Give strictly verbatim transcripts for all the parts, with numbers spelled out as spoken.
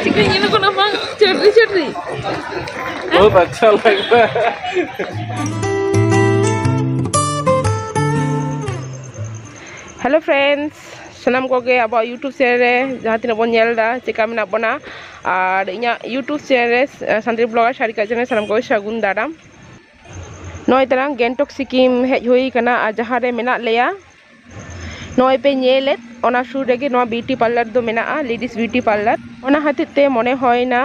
ᱪᱤᱠᱟᱹ ᱧᱮᱞᱚᱜ ᱠᱟᱱᱟ ᱵᱟᱝ? ᱪᱟᱹᱰᱨᱤ ᱪᱟᱹᱰᱨᱤ᱾ बहुत अच्छा लग रहा है। Hello friends, ᱥᱟᱱᱟᱢ ᱠᱚᱜᱮ ᱟᱵᱚᱣᱟᱜ YouTube channel ᱨᱮ ᱡᱟᱦᱟᱸ ᱛᱤᱱᱟᱹᱜ ᱵᱚᱱ ᱧᱮᱞ ᱮᱫᱟ, ᱪᱮᱠᱟ ᱢᱮᱱᱟᱜ ᱵᱚᱱᱟ? ᱟᱨ ᱤᱧᱟᱹᱜ YouTube channel ᱨᱮ, ᱥᱟᱱᱛᱟᱲᱤ blogger ᱥᱟᱨᱤᱠᱟ channel, ᱥᱟᱱᱟᱢ ᱠᱚᱜᱮ ᱥᱟᱹᱜᱩᱱ ᱫᱟᱨᱟᱢ᱾ ᱱᱚᱜᱼᱚᱭ ᱛᱟᱞᱟᱝ ᱜᱮᱝᱴᱚᱠ ᱥᱤᱠᱤᱢ ᱦᱮᱡ ᱦᱩᱭ ᱠᱟᱱᱟ, ᱟᱨ ᱡᱟᱦᱟᱸ ᱨᱮ ᱢᱮᱱᱟᱜ ᱞᱮᱭᱟ, ᱱᱚᱜᱼᱚᱭ ᱯᱮ ᱧᱮᱞᱮᱫ, ᱚᱱᱟ ᱥᱩᱨ ᱨᱮᱜᱮ ᱱᱚᱣᱟ beauty parlour ᱫᱚ ᱢᱮᱱᱟᱜᱼᱟ, ladies beauty parlour᱾ ᱚᱱᱟ ᱦᱚᱛᱮᱡ ᱛᱮ ᱢᱚᱱᱮ ᱦᱩᱭᱱᱟ,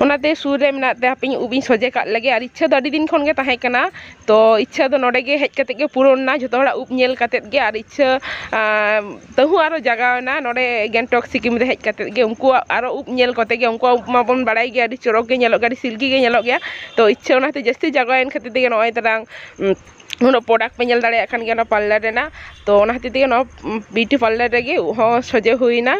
ᱚᱱᱟᱛᱮ ᱥᱩᱨ ᱨᱮ ᱢᱮᱱᱟᱜ ᱛᱮ ᱦᱟᱯᱮᱧ ᱩᱵ ᱤᱧ ᱥᱚᱡᱷᱮ ᱠᱟᱜ ᱞᱮᱜᱮ᱾ ᱟᱨ ᱤᱪᱪᱷᱟᱹ ᱫᱚ ᱟᱹᱰᱤ ᱫᱤᱱ ᱠᱷᱚᱱ ᱜᱮ ᱛᱟᱦᱮᱸ ᱠᱟᱱᱟ, ᱛᱚ ᱤᱪᱪᱷᱟᱹ ᱫᱚ ᱱᱚᱰᱮ ᱜᱮ ᱦᱮᱡ ᱠᱟᱛᱮ ᱜᱮ ᱯᱩᱨᱚᱱ ᱮᱱᱟ, ᱡᱷᱚᱛᱚ ᱦᱚᱲᱟᱜ ᱩᱵ ᱧᱮᱞ ᱠᱟᱛᱮ ᱜᱮ᱾ ᱟᱨ ᱤᱪᱪᱷᱟᱹ, ᱟᱸ, ᱛᱟᱹᱦᱩ ᱟᱨᱚ ᱡᱟᱜᱟᱣ ᱮᱱᱟ ᱱᱚᱰᱮ ᱜᱮᱝᱴᱚᱠ ᱥᱤᱠᱤᱢ ᱨᱮ ᱦᱮᱡ ᱠᱟᱛᱮ ᱜᱮ, ᱩᱱᱠᱩᱣᱟᱜ ᱟᱨᱚ ᱩᱵ ᱧᱮᱞ ᱠᱟᱛᱮ ᱜᱮ᱾ ᱩᱱᱠᱩᱣᱟᱜ ᱩᱵ ᱢᱟᱵᱚᱱ ᱵᱟᱲᱟᱭ ᱜᱮᱭᱟ, ᱟᱹᱰᱤ ᱪᱚᱨᱚᱠ ᱜᱮ ᱧᱮᱞᱚᱜ ᱜᱮᱭᱟ, ᱟᱹᱰᱤ silky ᱜᱮ ᱧᱮᱞᱚᱜ ᱜᱮᱭᱟ᱾ ᱛᱚ ᱤᱪᱪᱷᱟᱹ ᱚᱱᱟᱛᱮ ᱡᱟᱹᱥᱛᱤ ᱡᱟᱜᱟᱣᱮᱱ ᱠᱷᱟᱹᱛᱤᱨ ᱛᱮᱜᱮ ᱱᱚᱜᱼᱚᱭ ᱛᱟᱞᱟᱝ, ᱩᱸ, ᱩᱱᱟᱹᱜ product ᱯᱮ ᱧᱮᱞ ᱫᱟᱲᱮᱭᱟᱜ ᱠᱟᱱ ᱜᱮᱭᱟ ᱚᱱᱟ parlour ᱨᱮᱱᱟᱜ᱾ ᱛᱚ ᱚᱱᱟ ᱦᱚᱛᱮᱡ ᱛᱮᱜᱮ ᱱᱚᱣᱟ, ᱩᱸ, beauty parlour ᱨᱮᱜᱮ ᱩᱵ ᱦᱚᱸ ᱥᱚᱡᱷᱮ ᱦᱩᱭᱱᱟ᱾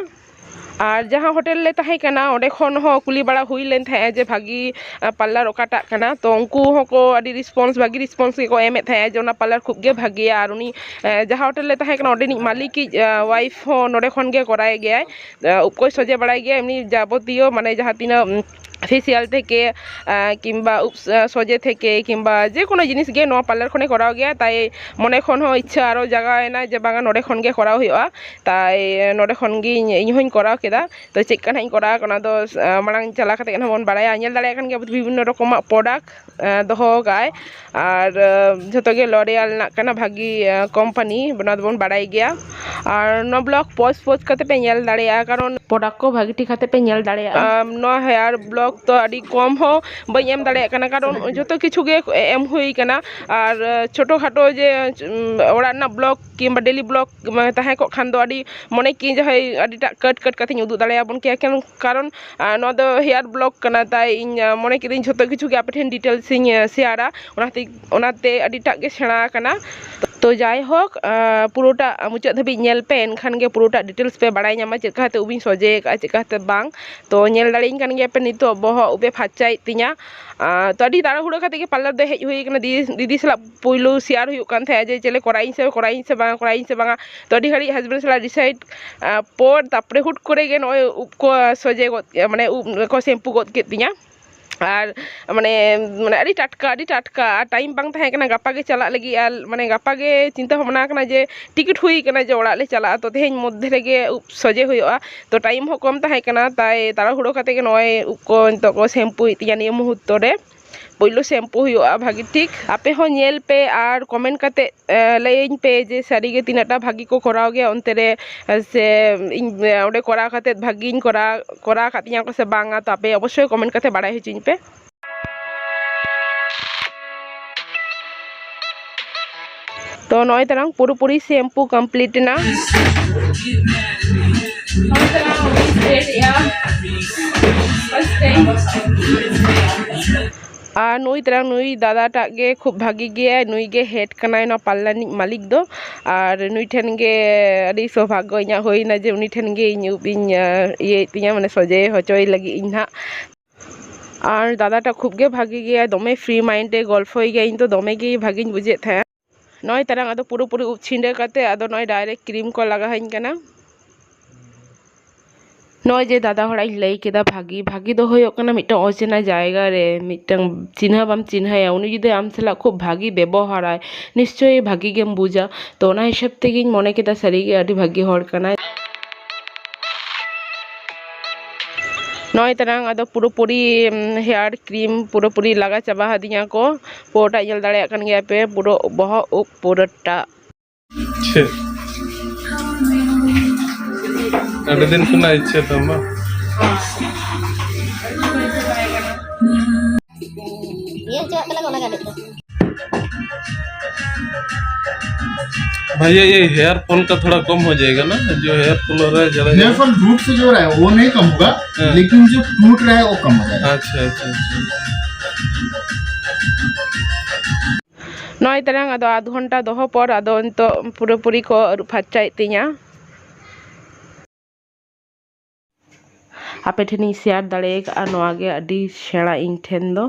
ᱟᱨ ᱡᱟᱦᱟᱸ ᱦᱳᱴᱮᱞ ᱞᱮ ᱛᱟᱦᱮᱸ ᱠᱟᱱᱟ, ᱚᱸᱰᱮ ᱠᱷᱚᱱ ᱦᱚᱸ ᱠᱩᱞᱤ ᱵᱟᱲᱟ ᱦᱩᱭ ᱞᱮᱱ ᱛᱟᱦᱮᱸᱜᱼᱟ ᱡᱮ ᱵᱷᱟᱹᱜᱤ, ᱟᱸ, parlour ᱚᱠᱟᱴᱟᱜ ᱠᱟᱱᱟ᱾ ᱛᱚ ᱩᱱᱠᱩ ᱦᱚᱸᱠᱚ ᱟᱹᱰᱤ response, ᱵᱷᱟᱹᱜᱤ response ᱜᱮᱠᱚ ᱮᱢᱮᱫ ᱛᱟᱦᱮᱸᱜᱼᱟ ᱡᱮ ᱚᱱᱟ parlour ᱠᱷᱩᱵ ᱜᱮ ᱵᱷᱟᱹᱜᱤᱭᱟ᱾ ᱟᱨ ᱩᱱᱤ, ᱮᱸ, ᱡᱟᱦᱟᱸ ᱦᱳᱴᱮᱞ ᱞᱮ ᱛᱟᱦᱮᱸ ᱠᱟᱱᱟ, ᱚᱸᱰᱮᱱᱤᱡ ᱢᱟᱹᱞᱤᱠᱤᱡ, ᱟᱸ, wife ᱦᱚᱸ ᱱᱚᱰᱮ ᱠᱷᱚᱱ ᱜᱮ ᱠᱚᱨᱟᱣ ᱜᱮᱭᱟᱭ᱾ ᱟᱸ, ᱩᱵ ᱠᱚᱭ ᱥᱚᱡᱷᱮ ᱵᱟᱲᱟᱭ ᱜᱮᱭᱟ, ᱮᱢᱱᱤ ᱡᱟᱵᱚᱛᱤᱭᱚ, ᱢᱟᱱᱮ, ᱡᱟᱦᱟᱸ ᱛᱤᱱᱟᱹᱜ, ᱩᱸ, facial ᱛᱷᱮᱠᱮ, ᱟᱸ, ᱠᱤᱝᱵᱟ ᱩᱵ, ᱟᱸ, ᱥᱚᱡᱷᱮ ᱛᱷᱮᱠᱮ ᱠᱤᱝᱵᱟ ᱡᱮ ᱠᱳᱱᱳ ᱡᱤᱱᱤᱥ ᱜᱮ ᱱᱚᱣᱟ parlour ᱠᱷᱚᱱᱮ ᱠᱚᱨᱟᱣ ᱜᱮᱭᱟ᱾ ᱛᱟᱭ ᱢᱚᱱᱮ ᱠᱷᱚᱱ ᱦᱚᱸ ᱤᱪᱪᱷᱟᱹ ᱟᱨᱚ ᱡᱟᱜᱟᱣ ᱮᱱᱟ ᱡᱮ ᱵᱟᱝᱟ, ᱱᱚᱰᱮ ᱠᱷᱚᱱ ᱜᱮ ᱠᱚᱨᱟᱣ ᱦᱩᱭᱩᱜᱼᱟ᱾ ᱛᱟᱭ ᱱᱚᱰᱮ ᱠᱷᱚᱱ ᱜᱮ ᱤᱧ, ᱤᱧ ᱦᱚᱸᱧ ᱠᱚᱨᱟᱣ ᱠᱮᱫᱟ᱾ ᱛᱚ ᱪᱮᱫ ᱠᱟᱱᱟᱜ ᱤᱧ ᱠᱚᱨᱟᱣ ᱠᱟᱱᱟ, ᱚᱱᱟ ᱫᱚ, ᱟᱸ, ᱢᱟᱲᱟᱝ ᱪᱟᱞᱟᱣ ᱠᱟᱛᱮ ᱜᱮ ᱱᱟᱦᱟᱜ ᱵᱚᱱ ᱵᱟᱲᱟᱭᱟ᱾ ᱧᱮᱞ ᱫᱟᱲᱮᱭᱟᱜ ᱠᱟᱱ ᱜᱮᱭᱟ ᱵᱤᱵᱷᱤᱱᱱᱚ ᱨᱚᱠᱚᱢᱟᱜ product, ᱟᱸ, ᱫᱚᱦᱚ ᱠᱟᱜᱼᱟᱭ᱾ ᱟᱨ, ᱟᱸ, ᱡᱷᱚᱛᱚ ᱜᱮ L'Oréal ᱨᱮᱱᱟᱜ ᱠᱟᱱᱟ, ᱵᱷᱟᱹᱜᱤ, ᱟᱸ, company, ᱚᱱᱟ ᱫᱚᱵᱚᱱ ᱵᱟᱲᱟᱭ ᱜᱮᱭᱟ᱾ ᱟᱨ ᱱᱚᱣᱟ blog pause pause ᱠᱟᱛᱮ ᱯᱮ ᱧᱮᱞ ᱫᱟᱲᱮᱭᱟᱜᱼᱟ, ᱠᱟᱨᱚᱱ product ᱠᱚ ᱵᱷᱟᱹᱜᱤ ᱴᱷᱤᱠ ᱠᱟᱛᱮ ᱯᱮ ᱧᱮᱞ ᱫᱟᱲᱮᱭᱟᱜᱼᱟ᱾ ᱟᱢ, ᱱᱚᱣᱟ hair blog ᱫᱚ ᱟᱹᱰᱤ ᱠᱚᱢ ᱦᱚᱸ ᱵᱟᱹᱧ ᱮᱢ ᱫᱟᱲᱮᱭᱟᱜ ᱠᱟᱱᱟ, ᱠᱟᱨᱚᱱ ᱡᱷᱚᱛᱚ ᱠᱤᱪᱷᱩ ᱜᱮ ᱮᱢ ᱦᱩᱭ ᱠᱟᱱᱟ᱾ ᱟᱨ, ᱟᱸ, ᱪᱷᱳᱴᱳ ᱠᱷᱟᱴᱳ ᱡᱮ, ᱩᱸ, ᱚᱲᱟᱜ ᱨᱮᱱᱟᱜ blog ᱠᱤᱝᱵᱟ daily blog, ᱢᱟᱱᱮ, ᱛᱟᱦᱮᱸ ᱠᱚᱜ ᱠᱷᱟᱱ ᱫᱚ ᱟᱹᱰᱤ ᱢᱚᱱᱮ ᱠᱤ ᱡᱟᱦᱟᱸᱭ ᱟᱹᱰᱤᱴᱟᱜ cut cut ᱠᱟᱛᱮᱧ ᱩᱫᱩᱜ ᱫᱟᱲᱮᱭᱟᱵᱚᱱ ᱠᱮᱭᱟ, ᱠᱮᱱ-, ᱠᱟᱨᱚᱱ, ᱟᱸ, ᱱᱚᱣᱟ ᱫᱚ hair blog ᱠᱟᱱᱟ, ᱛᱟᱭ ᱤᱧ, ᱟᱸ, ᱢᱚᱱᱮ ᱠᱤᱫᱟᱹᱧ ᱡᱷᱚᱛᱚ ᱠᱤᱪᱷᱩ ᱜᱮ ᱟᱯᱮ ᱴᱷᱮᱱ details ᱤᱧ, ᱟᱸ, ᱥᱮᱭᱟᱨᱟ, ᱚᱱᱟᱛᱮ, ᱚᱱᱟᱛᱮ ᱟᱹᱰᱤᱴᱟᱜ ᱜᱮ ᱥᱮᱬᱟ ᱟᱠᱟᱱᱟ᱾ ᱛᱚ ᱡᱟᱭᱦᱳᱠ, ᱟᱸ, ᱯᱩᱨᱟᱹᱴᱟᱜ ᱢᱩᱪᱟᱹᱫ ᱫᱷᱟᱹᱵᱤᱡ ᱧᱮᱞ ᱯᱮ, ᱮᱱᱠᱷᱟᱱ ᱜᱮ ᱯᱩᱨᱟᱹᱴᱟᱜ details ᱯᱮ ᱵᱟᱲᱟᱭ ᱧᱟᱢᱟ, ᱪᱮᱫ ᱞᱮᱠᱟᱛᱮ ᱩᱵ ᱤᱧ ᱥᱚᱡᱷᱮ ᱟᱠᱟᱫᱼᱟ, ᱪᱮᱫ ᱞᱮᱠᱟᱛᱮ ᱵᱟᱝ᱾ ᱛᱚ ᱧᱮᱞ ᱫᱟᱲᱮᱭᱟᱹᱧ ᱠᱟᱱ ᱜᱮᱭᱟ ᱯᱮ, ᱱᱤᱛᱚᱜ ᱵᱚᱦᱚᱜ ᱩᱵ ᱮ ᱯᱷᱟᱨᱪᱟᱭᱮᱫ ᱛᱤᱧᱟ᱾ ᱟᱸ, ᱛᱚ ᱟᱹᱰᱤ ᱛᱟᱲᱟᱦᱩᱲᱟᱹ ᱠᱟᱛᱮ ᱜᱮ parlour ᱫᱚ ᱦᱮᱡ ᱦᱩᱭ ᱠᱟᱱᱟ᱾ ᱫᱤᱫᱤ, ᱫᱤᱫᱤ ᱥᱟᱞᱟᱜ ᱯᱩᱭᱞᱩ share ᱦᱩᱭᱩᱜ ᱠᱟᱱ ᱛᱟᱦᱮᱸᱫ ᱡᱮ ᱪᱮᱞᱮ ᱠᱚᱨᱟᱣ ᱤᱧ ᱥᱮ, ᱠᱚᱨᱟᱣ ᱤᱧ ᱥᱮ ᱵᱟᱝ, ᱠᱚᱨᱟᱣ ᱤᱧ ᱥᱮ ᱵᱟᱝᱟ᱾ ᱛᱚ ᱟᱹᱰᱤ ᱜᱷᱟᱹᱲᱤᱡ husband ᱥᱟᱞᱟᱜ decide, ᱟᱸ, ᱯᱚᱨ ᱛᱟᱨᱯᱚᱨᱮ ᱦᱩᱴ ᱠᱚᱨᱮ ᱜᱮ ᱱᱚᱜᱼᱚᱭ ᱩᱵ ᱠᱚ ᱥᱚᱡᱷᱮ ᱜᱚᱫ, ᱢᱟᱱᱮ ᱩᱵ ᱠᱚ shampoo ᱜᱚᱫ ᱠᱮᱫ ᱛᱤᱧᱟ᱾ ᱟᱨ ᱢᱟᱱᱮ, ᱢᱟᱱᱮ ᱟᱹᱰᱤ ᱴᱟᱴᱠᱟ, ᱟᱹᱰᱤ ᱴᱟᱴᱠᱟ, ᱟᱨ time ᱵᱟᱝ ᱛᱟᱦᱮᱸ ᱠᱟᱱᱟ, ᱜᱟᱯᱟ ᱜᱮ ᱪᱟᱞᱟᱜ ᱞᱟᱹᱜᱤᱫ, ᱟᱨ ᱢᱟᱱᱮ ᱜᱟᱯᱟ ᱜᱮ ᱪᱤᱱᱛᱟᱹ ᱵᱷᱟᱵᱽᱱᱟ ᱠᱟᱱᱟ ᱡᱮ ticket ᱦᱩᱭ ᱠᱟᱱᱟ ᱡᱮ ᱚᱲᱟᱜ ᱞᱮ ᱪᱟᱞᱟᱜᱼᱟ, ᱛᱚ ᱛᱮᱦᱮᱧ ᱢᱚᱫᱽᱫᱷᱮ ᱨᱮᱜᱮ ᱩᱵ ᱥᱚᱡᱷᱮ ᱦᱩᱭᱩᱜᱼᱟ᱾ ᱛᱚ time ᱦᱚᱸ ᱠᱚᱢ ᱛᱟᱦᱮᱸ ᱠᱟᱱᱟ, ᱛᱟᱭ ᱛᱟᱲᱟᱦᱩᱲᱳ ᱠᱟᱛᱮ ᱜᱮ ᱱᱚᱜᱼᱚᱭ ᱩᱵ ᱠᱚ ᱱᱤᱛᱚᱜ ᱠᱚ shampooᱭᱮᱫ ᱛᱤᱧᱟ ᱱᱤᱭᱟᱹ ᱢᱩᱦᱩᱨᱛᱚ ᱨᱮ᱾ ᱯᱳᱭᱞᱳ shampoo ᱦᱩᱭᱩᱜᱼᱟ ᱵᱷᱟᱜᱮ ᱴᱷᱤᱠ᱾ ᱟᱯᱮ ᱦᱚᱸ ᱧᱮᱞ ᱯᱮ ᱟᱨ comment ᱠᱟᱛᱮ, ᱮ, ᱞᱟᱹᱭᱟᱹᱧ ᱯᱮ ᱡᱮ ᱥᱟᱹᱨᱤᱜᱮ ᱛᱤᱱᱟᱹᱜ ᱴᱟ ᱵᱷᱟᱜᱮ ᱠᱚ ᱠᱚᱨᱟᱣ ᱜᱮᱭᱟ ᱚᱱᱛᱮ ᱨᱮ, ᱮ, ᱥᱮ ᱤᱧ, ᱮ, ᱚᱸᱰᱮ ᱠᱚᱨᱟᱣ ᱠᱟᱛᱮ ᱵᱷᱟᱜᱮᱧ ᱠᱚᱨᱟᱣ, ᱠᱚᱨᱟᱣ ᱟᱠᱟᱫ ᱛᱤᱧᱟ ᱠᱚ ᱥᱮ ᱵᱟᱝᱟ, ᱛᱚ ᱟᱯᱮ ᱚᱵᱚᱥᱥᱳᱭ comment ᱠᱟᱛᱮ ᱵᱟᱲᱟᱭ ᱦᱚᱪᱚᱧ ᱯᱮ᱾ ᱛᱚ ᱱᱚᱜᱼᱚᱭ ᱛᱟᱞᱟᱝ ᱯᱩᱨᱟᱹᱯᱩᱨᱤ shampoo complete ᱮᱱᱟ᱾ ᱟᱨ ᱱᱩᱭ ᱛᱟᱞᱟᱝ, ᱱᱩᱭ ᱫᱟᱫᱟᱴᱟᱜ ᱜᱮ ᱠᱷᱩᱵ ᱵᱷᱟᱜᱤ ᱜᱮᱭᱟᱭ, ᱱᱩᱭ ᱜᱮ head ᱠᱟᱱᱟᱭ ᱱᱚᱣᱟ parlour ᱨᱤᱱᱤᱡ ᱢᱟᱹᱞᱤᱠ ᱫᱚ᱾ ᱟᱨ ᱱᱩᱭ ᱴᱷᱮᱱ ᱜᱮ ᱟᱹᱰᱤ ᱥᱳᱵᱷᱟᱜᱽᱜᱚ ᱤᱧᱟᱹᱜ ᱦᱩᱭᱱᱟ ᱡᱮ ᱩᱱᱤ ᱴᱷᱮᱱ ᱜᱮ ᱤᱧ ᱩᱵ ᱤᱧ, ᱟᱸ, ᱤᱭᱟᱹᱭᱮᱫ ᱛᱤᱧᱟᱹ, ᱢᱟᱱᱮ ᱥᱚᱡᱷᱮ ᱦᱚᱪᱚᱭ ᱞᱟᱹᱜᱤᱫ ᱤᱧ ᱱᱟᱦᱟᱜ᱾ ᱟᱨ ᱫᱟᱫᱟᱴᱟᱜ ᱠᱷᱩᱵ ᱜᱮ ᱵᱷᱟᱜᱤ ᱜᱮᱭᱟᱭ, ᱫᱚᱢᱮ free mind ᱮ ᱜᱚᱞᱯᱷᱚᱭ ᱜᱮᱭᱟ, ᱤᱧ ᱫᱚ ᱫᱚᱢᱮ ᱜᱮ ᱵᱷᱟᱜᱤᱧ ᱵᱩᱡᱮᱫ ᱛᱟᱦᱮᱸᱫ᱾ ᱱᱚᱜᱼᱚᱭ ᱛᱟᱞᱟᱝ ᱟᱫᱚ ᱯᱩᱨᱟᱹᱯᱩᱨᱤ ᱩᱵ ᱪᱷᱤᱸᱰᱟᱹ ᱠᱟᱛᱮ ᱟᱫᱚ ᱱᱚᱜᱼᱚᱭ direct cream ᱠᱚ ᱞᱟᱜᱟᱣᱟᱹᱧ ᱠᱟᱱᱟ᱾ ᱱᱚᱜᱼᱚᱭ ᱡᱮ ᱫᱟᱫᱟ ᱦᱚᱲᱟᱜ ᱤᱧ ᱞᱟᱹᱭ ᱠᱮᱫᱟ ᱵᱷᱟᱹᱜᱤ, ᱵᱷᱟᱹᱜᱤ ᱫᱚ ᱦᱩᱭᱩᱜ ᱠᱟᱱᱟ ᱢᱤᱫᱴᱟᱝ ᱚᱪᱮᱱᱟ ᱡᱟᱭᱜᱟ ᱨᱮ ᱢᱤᱫᱴᱟᱝ ᱪᱤᱱᱦᱟᱹ ᱵᱟᱢ ᱪᱤᱱᱦᱟᱹᱭᱟ, ᱩᱱᱤ ᱡᱩᱫᱤ ᱟᱢ ᱥᱟᱞᱟᱜ ᱠᱷᱩᱵ ᱵᱷᱟᱹᱜᱤ ᱵᱮᱵᱚᱦᱟᱨᱟᱭ, ᱱᱤᱥᱪᱳᱭ ᱵᱷᱟᱹᱜᱤ ᱜᱮᱢ ᱵᱩᱡᱟ᱾ ᱛᱚ ᱚᱱᱟ ᱦᱤᱥᱟᱹᱵ ᱛᱮᱜᱮᱧ ᱢᱚᱱᱮ ᱠᱮᱫᱟ ᱥᱟᱹᱨᱤᱜᱮ ᱟᱹᱰᱤ ᱵᱷᱟᱹᱜᱤ ᱦᱚᱲ ᱠᱟᱱᱟᱭ᱾ ᱱᱚᱜᱼᱚᱭ ᱛᱟᱞᱟᱝ ᱟᱫᱚ ᱯᱩᱨᱟᱹᱯᱩᱨᱤ, ᱩᱢ, hair cream ᱯᱩᱨᱟᱹᱯᱩᱨᱤ ᱞᱟᱜᱟ ᱪᱟᱵᱟ ᱟᱫᱤᱧᱟ ᱠᱚ᱾ ᱯᱩᱨᱟᱹᱴᱟᱜ ᱧᱮᱞ ᱫᱟᱲᱮᱭᱟᱜ ᱠᱟᱱ ᱜᱮᱭᱟ ᱯᱮ, ᱯᱩᱨᱟᱹ ᱵᱚᱦᱚᱜ ᱩᱵ ᱯᱩᱨᱟᱹᱴᱟᱜ᱾ ᱪᱮᱫ? ᱟᱹᱰᱤ ᱫᱤᱱ ᱠᱷᱚᱱᱟᱜ ᱤᱪᱪᱷᱟᱹ ᱛᱟᱢ ᱵᱟᱝ? ᱤᱭᱟᱹ ᱦᱚᱪᱚᱣᱟᱜ ᱠᱟᱱᱟ ᱠᱚ, ᱚᱱᱟ ᱜᱮ ᱟᱹᱰᱤ ᱩᱛᱟᱹᱨ᱾ भैया, ये हेयर फॉल का थोड़ा कम हो जाएगा ना, जो हेयर फॉल हो रहा है, ज़्यादा हेयर फॉल रूट से जो हो रहा है, वो नहीं कम होगा, हाँ। लेकिन जो टूट रहा है, वो कम हो जाएगा। अच्छा, अच्छा, अच्छा। ᱱᱚᱜᱼᱚᱭ ᱛᱟᱞᱟᱝ ᱟᱫᱚ ᱟᱫᱷ ᱜᱷᱚᱱᱴᱟ ᱫᱚᱦᱚ ᱯᱚᱨ ᱟᱫᱚ ᱱᱤᱛᱚᱜ ᱯᱩᱨᱟᱹᱯᱩᱨᱤ ᱠᱚ ᱟᱹᱨᱩᱵ ᱯᱷᱟᱨᱪᱟᱭᱮᱫ ᱛᱤᱧᱟ᱾ ᱟᱯᱮ ᱴᱷᱮᱱᱤᱧ ᱥᱮᱭᱟᱨ ᱫᱟᱲᱮ ᱟᱠᱟᱫᱼᱟ ᱱᱚᱣᱟ ᱜᱮ ᱟᱹᱰᱤ ᱥᱮᱬᱟ ᱤᱧ ᱴᱷᱮᱱ ᱫᱚ,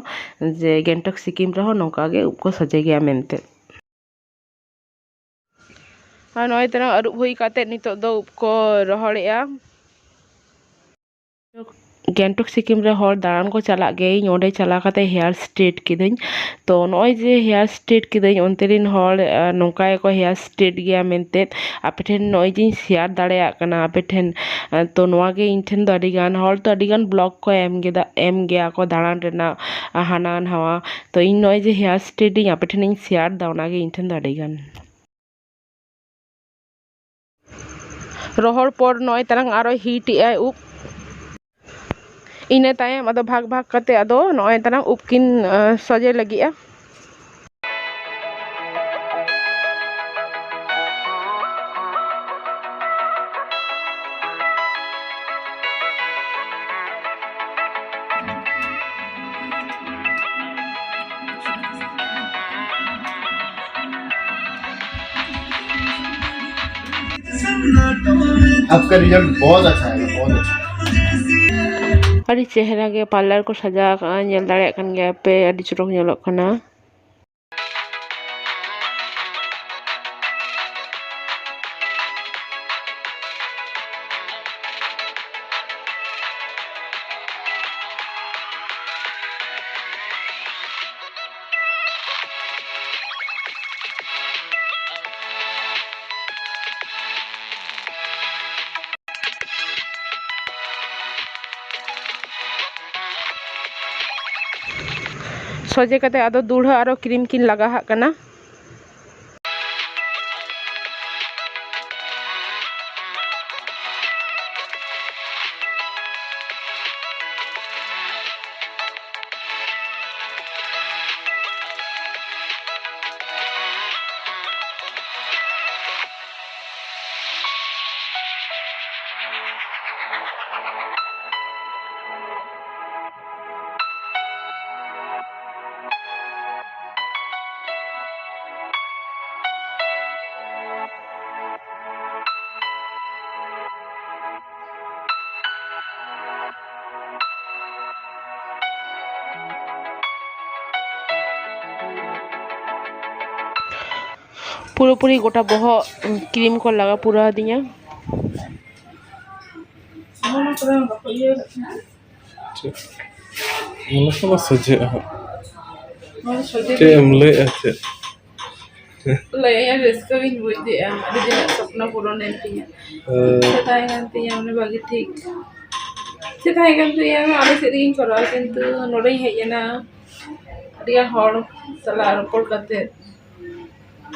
ᱡᱮ ᱜᱮᱝᱴᱚᱠ ᱥᱤᱠᱤᱢ ᱨᱮᱦᱚᱸ ᱱᱚᱝᱠᱟ ᱜᱮ ᱩᱵ ᱠᱚ ᱥᱚᱡᱷᱮ ᱜᱮᱭᱟ ᱢᱮᱱᱛᱮ᱾ ᱟᱨ ᱱᱚᱜᱼᱚᱭ ᱛᱟᱞᱟᱝ ᱟᱹᱨᱩᱵ ᱦᱩᱭ ᱠᱟᱛᱮᱫ ᱱᱤᱛᱚᱜ ᱫᱚ ᱩᱵ ᱠᱚ ᱨᱚᱦᱚᱲᱮᱜᱼᱟ᱾ ᱜᱮᱝᱴᱚᱠ ᱥᱤᱠᱤᱢ ᱨᱮ ᱦᱚᱲ ᱫᱟᱬᱟᱱ ᱠᱚ ᱪᱟᱞᱟᱜ ᱜᱮᱭᱟ, ᱤᱧ ᱚᱸᱰᱮ ᱪᱟᱞᱟᱣ ᱠᱟᱛᱮ hair straight ᱠᱤᱫᱟᱹᱧ᱾ ᱛᱚ ᱱᱚᱜᱼᱚᱭ ᱡᱮ hair straight ᱠᱤᱫᱟᱹᱧ, ᱚᱱᱛᱮ ᱨᱮᱱ ᱦᱚᱲ ᱟᱨ ᱱᱚᱝᱠᱟ ᱜᱮᱠᱚ hair straight ᱜᱮᱭᱟ ᱢᱮᱱᱛᱮ ᱟᱯᱮ ᱴᱷᱮᱱ ᱱᱚᱜᱼᱚᱭ ᱡᱮᱧ ᱥᱮᱭᱟᱨ ᱫᱟᱲᱮᱭᱟᱜ ᱠᱟᱱᱟ ᱟᱯᱮ ᱴᱷᱮᱱ᱾ ᱟᱨ ᱛᱚ ᱱᱚᱣᱟ ᱜᱮ ᱤᱧ ᱴᱷᱮᱱ ᱫᱚ ᱟᱹᱰᱤ ᱜᱟᱱ ᱦᱚᱲ ᱛᱚ ᱟᱹᱰᱤ ᱜᱟᱱ ᱵᱞᱚᱜ ᱠᱚ ᱮᱢ ᱠᱮᱫᱟ, ᱮᱢ ᱜᱮᱭᱟ ᱠᱚ ᱫᱟᱬᱟᱱ ᱨᱮᱱᱟᱜ ᱦᱟᱱᱟ ᱱᱟᱣᱟ᱾ ᱛᱚ ᱤᱧ ᱱᱚᱜᱼᱚᱭ ᱡᱮ hair straight ᱤᱧ ᱟᱯᱮ ᱴᱷᱮᱱᱤᱧ ᱥᱮᱭᱟᱨ ᱮᱫᱟ, ᱚᱱᱟ ᱜᱮ ᱤᱧ ᱴᱷᱮᱱ ᱫᱚ ᱟᱹᱰᱤ ᱜᱟᱱ᱾ ᱨᱚᱦᱚᱲ ᱯᱚᱨ ᱱᱚᱜᱼᱚᱭ ᱛᱟᱞᱟᱝ ᱟᱨᱚᱭ heat ᱮᱜᱼᱟᱭ ᱩᱵ᱾ ᱤᱱᱟᱹ ᱛᱟᱭᱚᱢ ᱟᱫᱚ ᱵᱷᱟᱜᱽ ᱵᱷᱟᱜᱽ ᱠᱟᱛᱮ ᱟᱫᱚ ᱱᱚᱜᱼᱚᱭ ᱛᱟᱞᱟᱝ ᱩᱵ ᱠᱤᱱ, ᱟᱸ, ᱥᱚᱡᱷᱮ ᱞᱟᱹᱜᱤᱫᱼᱟ᱾ आपका रिजल्ट बहुत अच्छा है, बहुत अच्छा। ᱟᱹᱰᱤ ᱪᱮᱦᱨᱟ ᱜᱮ ᱯᱟᱨᱞᱟᱨ ᱠᱚ ᱥᱟᱡᱟᱣ ᱟᱠᱟᱫᱼᱟ, ᱧᱮᱞ ᱫᱟᱲᱮᱭᱟᱜ ᱠᱟᱱ ᱜᱮᱭᱟ ᱯᱮ, ᱟᱹᱰᱤ ᱪᱚᱨᱚᱠ ᱧᱮᱞᱚᱜ ᱠᱟᱱᱟ᱾ ᱥᱚᱡᱷᱮ ᱠᱟᱛᱮ ᱟᱫᱚ ᱫᱩᱲᱦᱟᱹ ᱟᱨᱚ ᱠᱨᱤᱢ ᱠᱤᱱ ᱞᱟᱜᱟᱣᱟᱜ ᱠᱟᱱᱟ᱾ ᱯᱩᱨᱟᱹᱯᱩᱨᱤ ᱜᱚᱴᱟ ᱵᱚᱦᱚᱜ ᱠᱨᱤᱢ ᱠᱚ ᱞᱟᱜᱟᱣ ᱯᱩᱨᱟᱹᱣ ᱟᱹᱫᱤᱧᱟ᱾ ᱚᱱᱟ ᱠᱚᱨᱮ ᱵᱟᱠᱚ ᱤᱭᱟᱹ ᱠᱟᱜ ᱠᱟᱱᱟ᱾ ᱪᱮᱫ? ᱚᱱᱟ ᱠᱚᱫᱚ ᱥᱚᱡᱷᱮᱜᱼᱟ ᱦᱟᱸᱜ᱾ ᱱᱚᱣᱟ ᱥᱚᱡᱷᱮ ᱪᱮᱫ ᱮᱢ ᱞᱟᱹᱭᱮᱜᱼᱟ ᱪᱮᱫ? ᱞᱟᱹᱭᱟᱹᱧ ᱨᱟᱹᱥᱠᱟᱹ ᱜᱤᱧ ᱵᱩᱡᱽ ᱮᱫᱼᱟ, ᱟᱹᱰᱤ ᱫᱤᱱᱟᱜ ᱥᱚᱯᱱᱚ ᱯᱩᱨᱚᱱ ᱮᱱ ᱛᱤᱧᱟ᱾ ᱦᱮᱸ᱾ ᱤᱪᱪᱷᱟᱹ ᱛᱟᱦᱮᱸ ᱠᱟᱱ ᱛᱤᱧᱟ ᱩᱱᱤ ᱵᱷᱟᱹᱜᱤ ᱴᱷᱤᱠ᱾ ᱤᱪᱪᱷᱟᱹ ᱛᱟᱦᱮᱸ ᱠᱟᱱ ᱛᱤᱧᱟ ᱟᱞᱮ ᱥᱮᱫ ᱨᱮᱜᱤᱧ ᱠᱚᱨᱟᱣᱟ, ᱠᱤᱱᱛᱩ ᱱᱚᱰᱮᱧ ᱦᱮᱡ ᱮᱱᱟ, ᱟᱹᱰᱤ ᱜᱟᱱ ᱦᱚᱲ ᱥᱟᱞᱟᱜ ᱨᱚᱯᱚᱲ ᱠᱟᱛᱮ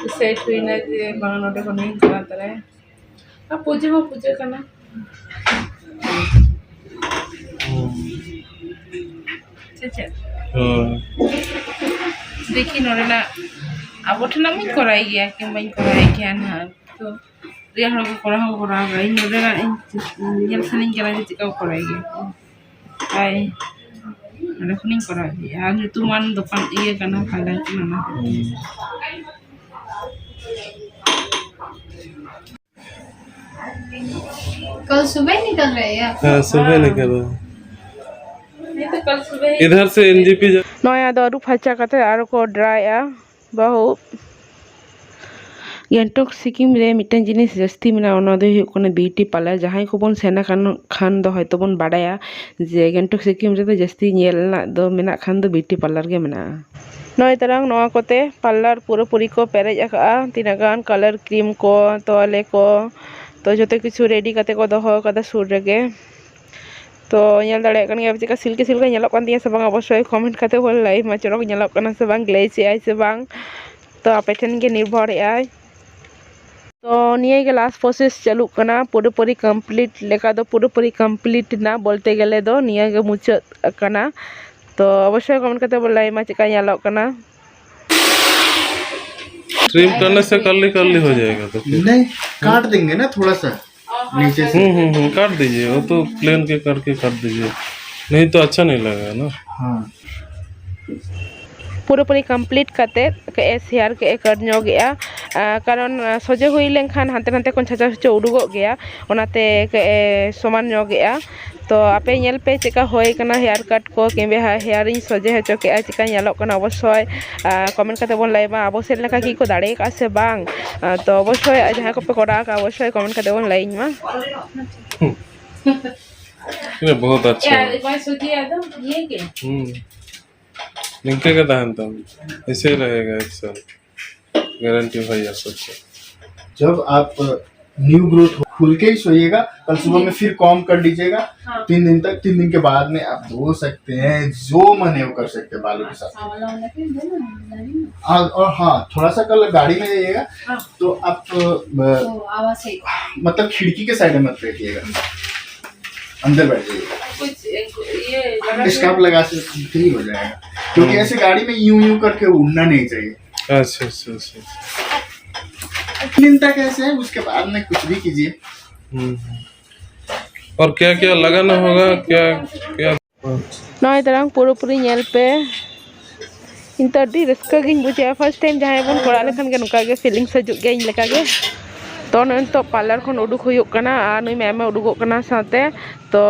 decide ᱦᱩᱭᱱᱟ ᱡᱮ ᱵᱟᱝ, ᱱᱚᱰᱮ ᱠᱷᱚᱱᱤᱧ ᱠᱚᱨᱟᱣ ᱛᱟᱨᱟᱭᱟ᱾ ᱟᱨ ᱯᱩᱡᱟᱹ ᱢᱟ ᱯᱩᱡᱟᱹ ᱠᱟᱱᱟ᱾ ᱦᱩᱸ᱾ ᱥᱮ ᱪᱮᱫ? ᱦᱳᱭ᱾ ᱫᱮᱠᱷᱤ ᱱᱚᱰᱮᱱᱟᱜ ᱟᱵᱚ ᱴᱷᱮᱱᱟᱜ ᱢᱟᱧ ᱠᱚᱨᱟᱣ ᱜᱮᱭᱟ, ᱠᱤᱢᱵᱟᱧ ᱠᱚᱨᱟᱣ ᱜᱮᱭᱟ ᱱᱟᱦᱟᱜ᱾ ᱛᱚ ᱨᱮᱭᱟᱜ ᱦᱚᱲ ᱠᱚ ᱠᱚᱨᱟᱣ ᱦᱚᱸᱠᱚ ᱠᱚᱨᱟᱣ ᱜᱮᱭᱟ᱾ ᱤᱧ ᱱᱚᱰᱮᱱᱟᱜ ᱤᱧ ᱧᱮᱞ ᱥᱟᱱᱟᱧ ᱠᱟᱱᱟ ᱡᱮ ᱪᱮᱫᱠᱟ ᱠᱚ ᱠᱚᱨᱟᱣ ᱜᱮᱭᱟ᱾ ᱟᱭ ᱱᱚᱰᱮ ᱠᱷᱚᱱᱤᱧ ᱠᱚᱨᱟᱣ ᱜᱮᱭᱟ᱾ ᱟᱨ ᱧᱩᱛᱩᱢᱟᱱ ᱫᱚᱠᱟᱱ ᱤᱭᱟᱹ ᱠᱟᱱᱟ, ᱯᱟᱨᱞᱟᱨ ᱠᱟᱱᱟ ᱚᱱᱟ᱾ ᱦᱩᱸ᱾ कल सुबह निकल रहे हैं आप? हाँ, सुबह निकल रहे हैं। नहीं तो कल सुबह ही इधर से एनजेपी जा- ᱱᱚᱜᱼᱚᱭ ᱟᱫᱚ ᱟᱹᱨᱩᱵ ᱯᱷᱟᱨᱪᱟ ᱠᱟᱛᱮ ᱟᱨᱚ ᱠᱚ ᱰᱨᱟᱭᱮᱜᱼᱟ ᱵᱟᱹᱦᱩ᱾ ᱜᱮᱝᱴᱚᱠ ᱥᱤᱠᱤᱢ ᱨᱮ ᱢᱤᱫᱴᱮᱱ ᱡᱤᱱᱤᱥ ᱡᱟᱹᱥᱛᱤ ᱢᱮᱱᱟᱜᱼᱟ, ᱚᱱᱟ ᱫᱚ ᱦᱩᱭᱩᱜ ᱠᱟᱱᱟ ᱵᱤᱭᱩᱴᱤ ᱯᱟᱨᱞᱟᱨ᱾ ᱡᱟᱦᱟᱸᱭ ᱠᱚᱵᱚᱱ ᱥᱮᱱ ᱟᱠᱟᱱ ᱠᱷᱟᱱ ᱫᱚ ᱦᱚᱭᱛᱳ ᱵᱚᱱ ᱵᱟᱰᱟᱭᱟ ᱡᱮ ᱜᱮᱝᱴᱚᱠ ᱥᱤᱠᱤᱢ ᱨᱮᱫᱚ ᱡᱟᱹᱥᱛᱤ ᱧᱮᱞ ᱨᱮᱱᱟᱜ ᱫᱚ ᱢᱮᱱᱟᱜ ᱠᱷᱟᱱ ᱫᱚ ᱵᱤᱭᱩᱴᱤ ᱯᱟᱨᱞᱟᱨ ᱜᱮ ᱢᱮᱱᱟᱜᱼᱟ᱾ ᱱᱚᱜᱼᱚᱭ ᱛᱟᱨᱟᱝ ᱱᱚᱣᱟ ᱠᱚᱛᱮ ᱯᱟᱨᱞᱟᱨ ᱯᱩᱨᱟᱹᱯᱩᱨᱤ ᱠᱚ ᱯᱮᱨᱮᱡ ᱟᱠᱟᱜᱼᱟ᱾ ᱛᱤᱱᱟᱹᱜ ᱜᱟᱱ ᱠᱟᱞᱟᱨ ᱠᱨᱤᱢ ᱠᱚ, ᱛᱚᱣᱟᱞᱮ ᱠᱚ, ᱛᱚ ᱡᱚᱛᱚ ᱠᱤᱪᱷᱩ ᱨᱮᱰᱤ ᱠᱟᱛᱮ ᱠᱚ ᱫᱚᱦᱚ ᱟᱠᱟᱫᱟ ᱥᱩᱨ ᱨᱮᱜᱮ᱾ ᱛᱚ ᱧᱮᱞ ᱫᱟᱲᱮᱭᱟᱜ ᱠᱟᱱ ᱜᱮᱭᱟ ᱪᱮᱫᱠᱟ ᱥᱤᱞᱠᱤ ᱥᱤᱞᱠᱤ ᱧᱮᱞᱚᱜ ᱠᱟᱱ ᱛᱤᱧᱟ ᱥᱮ ᱵᱟᱝ, ᱚᱵᱚᱥᱥᱳᱭ ᱠᱚᱢᱮᱱᱴ ᱠᱟᱛᱮ ᱵᱚᱱ ᱞᱟᱹᱭ ᱢᱟ, ᱪᱚᱨᱚᱠ ᱧᱮᱞᱚᱜ ᱠᱟᱱᱟ ᱥᱮ ᱵᱟᱝ, ᱜᱞᱮᱡᱽ ᱮᱜᱼᱟᱭ ᱥᱮ ᱵᱟᱝ᱾ ᱛᱚ ᱟᱯᱮ ᱴᱷᱮᱱ ᱜᱮ ᱱᱤᱨᱵᱷᱚᱨᱮᱜᱼᱟᱭ᱾ ᱛᱚ ᱱᱤᱭᱟᱹ ᱜᱮ ᱞᱟᱥᱴ ᱯᱨᱚᱥᱮᱥ ᱪᱟᱹᱞᱩᱜ ᱠᱟᱱᱟ, ᱯᱩᱨᱟᱹᱯᱩᱨᱤ ᱠᱚᱢᱯᱞᱤᱴ ᱞᱮᱠᱟ ᱫᱚ ᱯᱩᱨᱟᱹᱯᱩᱨᱤ ᱠᱚᱢᱯᱞᱤᱴ ᱮᱱᱟ ᱵᱚᱞᱛᱮ ᱜᱮᱞᱮ ᱫᱚ ᱱᱤᱭᱟᱹ ᱜᱮ ᱢᱩᱪᱟᱹᱫ ᱟᱠᱟᱱᱟ᱾ ᱛᱚ ᱚᱵᱚᱥᱥᱳᱭ ᱠᱚᱢᱮᱱᱴ ᱠᱟᱛᱮ ᱵᱚᱱ ᱞᱟᱹᱭ ᱢᱟ ᱪᱮᱫᱠᱟ ᱧᱮᱞᱚᱜ ᱠᱟᱱᱟ᱾ ट्रिम करने से कर्ली कर्ली हो जाएगा तो फिर। नहीं, काट देंगे ना थोड़ा सा नीचे से। हम्म हम्म हम्म, काट दीजिए, वो तो प्लेन के करके काट दीजिए, नहीं तो अच्छा नहीं लगेगा ना। हाँ। ᱯᱩᱨᱟᱹᱯᱩᱨᱤ ᱠᱚᱢᱯᱞᱤᱴ ᱠᱟᱛᱮ ᱠᱟᱹᱡ ᱮ ᱥᱮᱭᱟᱨ ᱠᱟᱹᱡ ᱮ ᱠᱟᱴ ᱧᱚᱜᱮᱜᱼᱟ, ᱟᱨ ᱠᱟᱨᱚᱱ ᱥᱚᱡᱷᱮ ᱦᱩᱭ ᱞᱮᱱᱠᱷᱟᱱ ᱦᱟᱱᱛᱮ ᱱᱟᱛᱮ ᱠᱷᱚᱱ ᱪᱷᱟᱪᱟ ᱪᱷᱟᱪᱟ ᱩᱰᱩᱠᱚᱜ ᱜᱮᱭᱟ, ᱚᱱᱟᱛᱮ ᱠᱟᱹᱡ ᱮ ᱥᱚᱢᱟᱱ ᱧᱚᱜᱮᱜᱼᱟ᱾ ᱛᱚ ᱟᱯᱮ ᱧᱮᱞ ᱯᱮ ᱪᱮᱫᱠᱟ ᱦᱩᱭ ᱠᱟᱱᱟ ᱦᱮᱭᱟᱨ ᱠᱟᱴ ᱠᱚ, ᱠᱤᱝᱵᱟ ᱦᱮᱭᱟᱨ ᱤᱧ ᱥᱚᱡᱷᱮ ᱦᱚᱪᱚ ᱠᱮᱜᱼᱟ, ᱪᱮᱫᱠᱟ ᱧᱮᱞᱚᱜ ᱠᱟᱱᱟ ᱚᱵᱚᱥᱥᱳᱭ ᱠᱚᱢᱮᱱᱴ ᱠᱟᱛᱮ ᱵᱚᱱ ᱞᱟᱹᱭ ᱢᱟ, ᱟᱵᱚ ᱥᱮᱫ ᱞᱮᱠᱟ ᱜᱮᱠᱚ ᱫᱟᱲᱮ ᱟᱠᱟᱫᱼᱟ ᱥᱮ ᱵᱟᱝ᱾ ᱟᱨ ᱛᱚ ᱚᱵᱚᱥᱥᱳᱭ ᱡᱟᱦᱟᱸᱭ ᱠᱚᱯᱮ ᱠᱚᱨᱟᱣ ᱟᱠᱟᱫᱼᱟ ᱚᱵᱚᱥᱥᱳᱭ ᱠᱚᱢᱮᱱᱴ ᱠᱟᱛᱮ ᱵᱚᱱ ᱞᱟᱹᱭᱟᱹᱧ ᱢᱟ᱾ ᱦᱩᱸ᱾ ᱵᱚᱦᱩᱛ ᱟᱪᱪᱷᱟ᱾ ᱮ, ᱚᱠᱚᱭ ᱥᱚᱡᱷᱮ ᱟᱫᱚ ᱤᱭᱟᱹ ᱜᱮ? ᱦᱩᱸ᱾ ᱱᱤᱝᱠᱟᱹ ᱜᱮ ᱛᱟᱦᱮᱱ ᱛᱟᱢ᱾ ऐसे ही रहेगा एक साल। गारंटी भाई, आप सोचो। जब आप न्यू ग्रोथ हो, खुल के ही सोइएगा। कल सुबह में फिर कॉम्ब कर लीजिएगा। हाँ। तीन दिन तक, तीन दिन के बाद में आप धो सकते हैं, जो मन है वो कर सकते हैं बालों के साथ। हाँ, वाला वाला के दे ना, नहीं। हाँ, और हाँ, थोड़ा सा कल गाड़ी में जाइएगा। हाँ। तो आप अ, तो आवाज है। मतलब खिड़की के साइड में मत बैठिएगा, अंदर बैठ जाइएगा। कुछ एक ये लगा के स्कार्फ लगा से फ्री हो जाएगा, क्योंकि ऐसे गाड़ी में यूं यूं करके उड़ना नहीं चाहिए। अच्छा, अच्छा, अच्छा, अच्छा। चिंता कैसे है, उसके बाद में कुछ भी कीजिए। हम्म। और क्या क्या लगाना होगा, क्या क्या? ᱱᱚᱜᱼᱚᱭ ᱛᱟᱲᱟᱝ ᱯᱩᱨᱟᱹᱯᱩᱨᱤ ᱧᱮᱞ ᱯᱮ᱾ ᱤᱧ ᱫᱚ ᱟᱹᱰᱤ ᱨᱟᱹᱥᱠᱟᱹ ᱜᱤᱧ ᱵᱩᱡᱷᱟᱹᱣᱟ᱾ ᱯᱷᱟᱥᱴ ᱴᱟᱭᱤᱢ ᱡᱟᱦᱟᱸᱭ ᱵᱚᱱ ᱠᱚᱨᱟᱣ ᱞᱮᱠᱷᱟᱱ ᱜᱮ ᱱᱚᱝᱠᱟ ᱜᱮ ᱯᱷᱤᱞᱤᱝᱥ ᱦᱤᱡᱩᱜ ᱜᱮᱭᱟ ᱤᱧ ᱞᱮᱠᱟ ᱜᱮ᱾ ᱛᱚ ᱱᱚᱜᱼᱚᱭ ᱱᱤᱛᱚᱜ ᱯᱟᱨᱞᱟᱨ ᱠᱷᱚᱱ ᱩᱰᱩᱠ ᱦᱩᱭᱩᱜ ᱠᱟᱱᱟ ᱟᱨ ᱱᱩᱭ ᱢᱮᱢᱮ ᱩᱰᱩᱠᱚᱜ ᱠᱟᱱᱟ ᱥᱟᱶᱛᱮ᱾ ᱛᱚ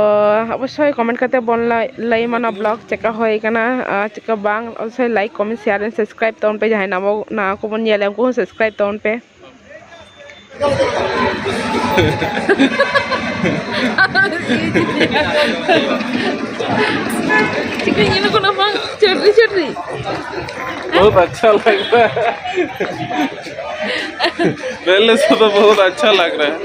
ᱚᱵᱚᱥᱥᱳᱭ ᱠᱚᱢᱮᱱᱴ ᱠᱟᱛᱮ ᱵᱚᱱ ᱞᱟᱹᱭ ᱞᱟᱹᱭ ᱢᱟ ᱱᱚᱣᱟ ᱵᱞᱚᱜ ᱪᱮᱠᱟ ᱦᱩᱭ ᱠᱟᱱᱟ ᱟᱨ ᱪᱮᱠᱟ ᱵᱟᱝ᱾ ᱚᱵᱚᱥᱥᱳᱭ like, comment, share and subscribe ᱛᱟᱵᱚᱱ ᱯᱮ᱾ ᱡᱟᱦᱟᱸᱭ ᱱᱟᱣᱟ ᱱᱟᱣᱟ ᱠᱚᱵᱚᱱ ᱧᱮᱞᱟ ᱩᱱᱠᱩ ᱦᱚᱸ ᱥᱟᱵᱥᱠᱨᱟᱭᱤᱵ ᱛᱟᱵᱚᱱ ᱯᱮ᱾ ᱪᱤᱠᱟᱹᱧ ᱧᱮᱞᱚᱜ ᱠᱟᱱᱟ ᱵᱟᱝ? ᱪᱟᱹᱰᱨᱤ ᱪᱟᱹᱰᱨᱤ᱾ बहुत अच्छा लग रहा है। पहले से तो बहुत अच्छा लग रहा है।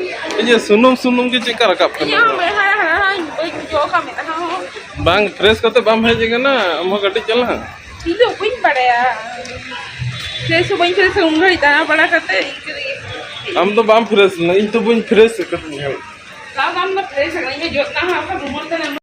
ये सुनुम सुनुम के चक्कर रखा। ᱤᱧᱟᱹᱜ ᱦᱚᱸ ᱢᱮᱫᱦᱟ ᱦᱟᱱᱟ ᱦᱟᱱᱟ ᱵᱟᱹᱧ ᱵᱩᱡᱷᱟᱹᱣ ᱠᱟᱜ ᱢᱮᱫᱦᱟ ᱦᱚᱸ᱾ ᱵᱟᱝ ᱯᱷᱨᱮᱥ ᱠᱟᱛᱮ ᱵᱟᱢ ᱦᱮᱡ ᱟᱠᱟᱱᱟ ᱟᱢ ᱦᱚᱸ ᱠᱟᱹᱴᱤᱡ ᱪᱟᱞᱟᱝ? ᱤᱧ ᱫᱚ ᱵᱟᱹᱧ ᱵᱟᱲᱟᱭᱟ᱾ ᱯᱷᱨᱮᱥ ᱦᱚᱸ ᱵᱟᱹᱧ ᱯᱷᱨᱮᱥ ᱩᱱ ᱜᱷᱟᱹᱲᱤᱡ ᱫᱟᱬᱟ ᱵᱟᱲᱟ ᱠᱟᱛᱮ ᱤᱱᱠᱟᱹ ᱨᱮᱜᱮ᱾ ᱟᱢ ᱫᱚ ᱵᱟᱢ ᱯᱷᱨᱮᱥ ᱞᱮᱱᱟ, ᱤᱧ ᱛᱚ ᱵᱟᱹᱧ ᱯᱷᱨᱮᱥ ᱟᱠᱟᱫᱤᱧᱟ᱾ ᱵᱟᱝ, ᱟᱢ ᱫᱚ ᱯᱷᱨᱮᱥ ᱟᱠᱟᱱᱟ, ᱤᱧ ᱫᱚ ᱡᱚᱛ ᱛᱟᱦᱟᱸ ᱟᱯᱮ ᱨᱩᱢᱟᱹᱞ ᱛᱟᱦᱮᱱᱟ᱾